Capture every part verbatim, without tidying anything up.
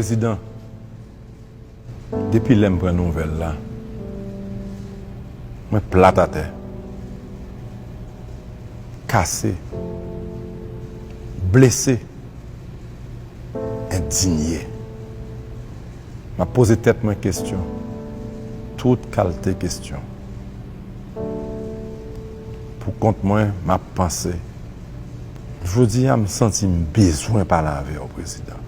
Prezidan, depi lè m pran nouvèl la, mwen plat atè, kase, blese, endinye. M ap poze tèt mwen kesyon, tout kalte kesyon. Pou kont mwen, m ap panse. Jodi a, m santi m bezwen pale avè w, Prezidan.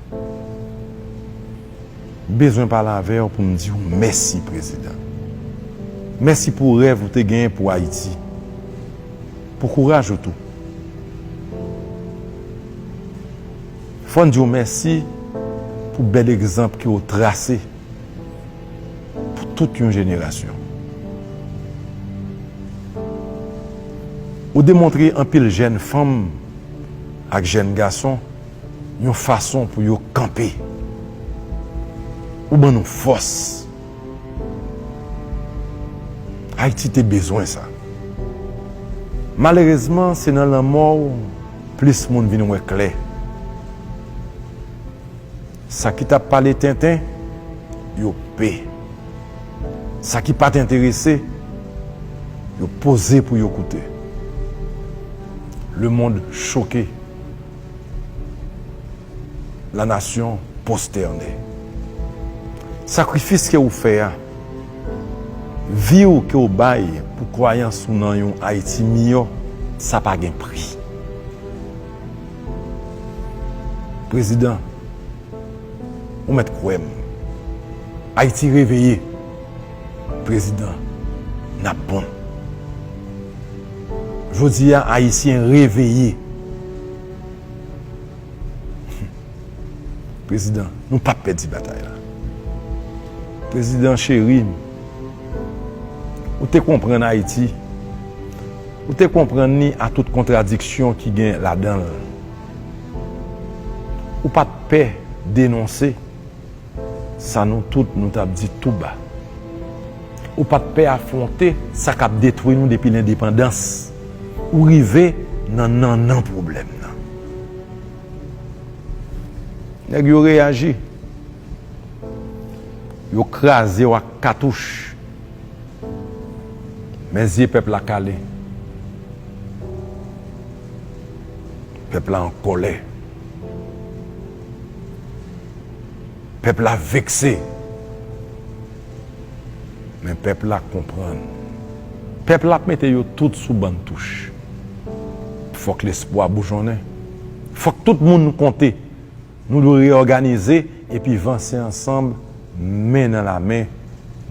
M bezwen pale avè w pou m di w mèsi, Prezidan. Mèsi pou rèv ou te genyen pou Ayiti. Pou kouraj ou tou. Fò n di w mèsi pou bèl egzanp ke w trase pou tout yon jenerasyon. Ou demontre anpil jèn fanm ak jèn gason yon fason pou yo kanpe. Ou ban nou fòs. Ayiti te bezwen sa. Malerezman, se nan lanmò w plis moun vin wè klè. Sa ki t ap pale tenten, yo pe. Sa ki pa t enterese, yo poze pou yo koute. Lemonn choke. La nation prostène. Sakrifis ke ou fè a, vi w ke w bay pou kwayans ou nan yon Ayiti miyò, sa pa gen pri. Prezidan, ou mèt kwè m. Ayiti reveye. Prezidan, n ap bon. Jodi a, Ayisyen reveye. Prezidan, nou p ap pèdi batay la. Prezidan cheri m, ou te konprann Ayiti. Ou te konprann li a tout kontradiksyon ki gen ladan l. Ou pa t pè denonse sa nou tout nou t ap di tou ba. Ou pa t pè afwonte sa k ap detwi nou depi lendepandans. Ou rive nan nannan pwoblèm nan. Nèg yo reyaji. Yo kraze w ak katouch. Men zye pèp la kale. Pèp la an kòlè. Pèp la vekse. Men pèp la konprann. Pèp la ap mete yo tout sou bann touch. Fòk lespwa boujonnen. Fòk tout moun konte. Nou dwe reyòganize epi vanse ansanm, men nan lamen,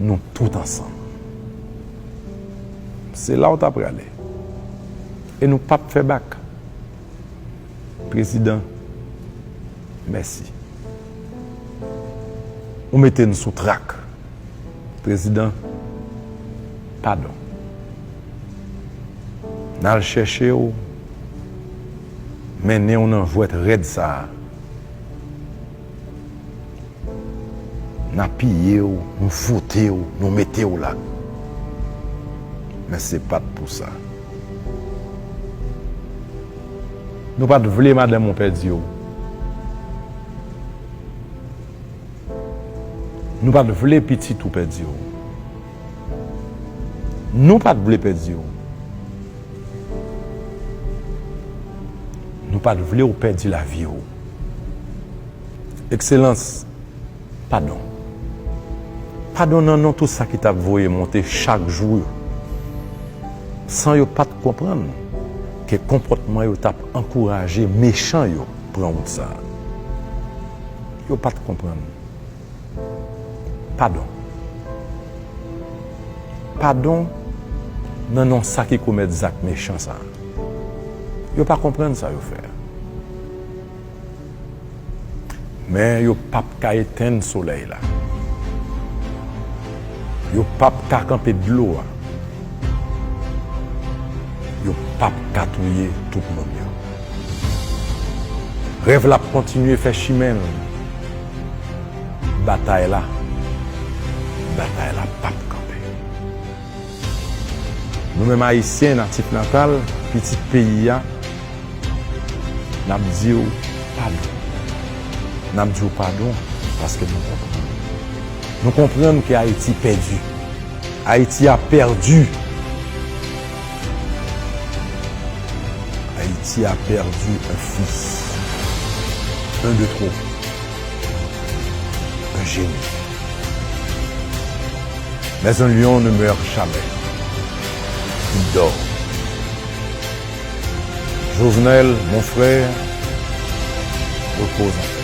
nou tout ansanm. Se la w ta prale. E nou p ap fè bak. Prezidan, mèsi. Ou mete n sou trak. Prezidan, padon. N al chèche w, mennen w nan jwèt rèd sa a. N apiye w, nou vote w, nou mete w la. Men se pa t pou sa. Nou pa t vle madanm ou pèdi w. Nou pa t vle pitit ou pèdi w. Nou pa t vle pèdi w. Nou pa t vle w pèdi lavi w. Ekselans, padon. Padon nan non tout sa ki t ap voye monte chak jou yo. San yo pa t konprann ke konpòtman yo t ap ankouraje mechan yo pran wout sa a. Yo pa t konprann. Padon. Padon nan non sa ki komèt zak mechan sa a. Yo pa konprann sa yo fè a. Men yo p ap ka etenn solèy la. Yo p ap ka kanpe dlo a. Yo p ap ka touye tout moun yo. Rèv la ap kontinye fè chimen l. Batay la, batay la p ap kanpe. Nou menm Ayisyen natif natal, pitit peyi a, n ap di w padon. N ap di w padon Paske nou konprann. Nou konprann ke Ayiti pèdi. Ayiti a pèdi. Ayiti a pèdi un fils. Un de trop. Un génie. Mais un lion ne meurt jamais. Il dort. Jovenel, mon frère, repose en paix.